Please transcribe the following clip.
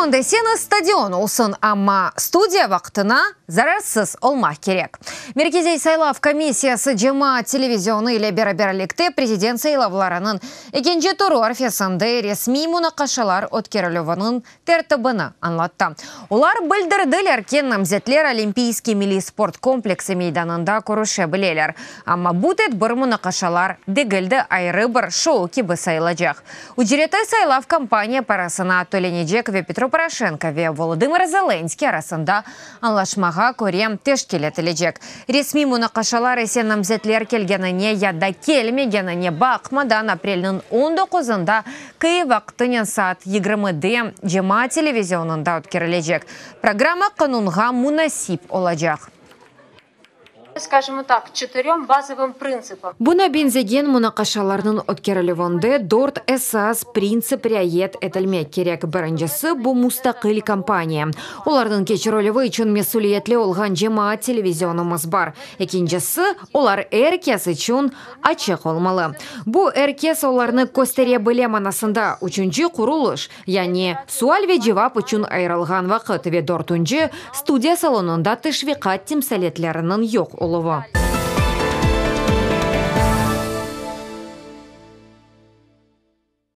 Stadion deseñiz, stadion olsun, amma studiya vaqtına zararsız olmaq kerek. Merkeziy saylav komissiyası cemaat televizionı ile beraberlikte prezident saylavlarınıñ ekinci turu arfesinde resmiy munaqaşalar ötkerilüviniñ tertibini añlattı. Olar bildirdiler ki, namzetler Olimpiyskiy milliy sport kompleksi meydanında körüşe bileler. Amma bu tedbir munaqaşalar degil de, ayrı bir şou kibi sayılacaq. Ücreti saylav kampaniya parasına tölenecek ve Petro Poroşenko ve Volodımır Zelenskiy arasında añlaşmağa köre teşkil etilecek. Resmiy munaqaşalar ise namzetler kelgenine ya da kelmegenine baqmadan aprelniñ on doquzında Kyiv vaqtınen saat 20de cemaat televizionında ötkerilecek. Programma qanunğa munasip olacaq. Скажем так, четырем базовым принципам. Buña beñzegen munaqaşalarnıñ ötkerilüvinde dört esas printsip riayet etilmek kerek. Birincisi, bu mustaqil kampaniya. Olarnıñ keçirilüvi içün mesüliyetli olğan cemaat televizionımız bar. Ekincisi, olar er kes içün açıq olmalı. Bu, er kes olarnı köstere bile manasında. Üçünci, qurulış, yani sual ve cevap içün ayırılğan vaqıt. Ve dörtünci, studiya salonında teşviqat timsaliyetleriniñ yoq oluvı.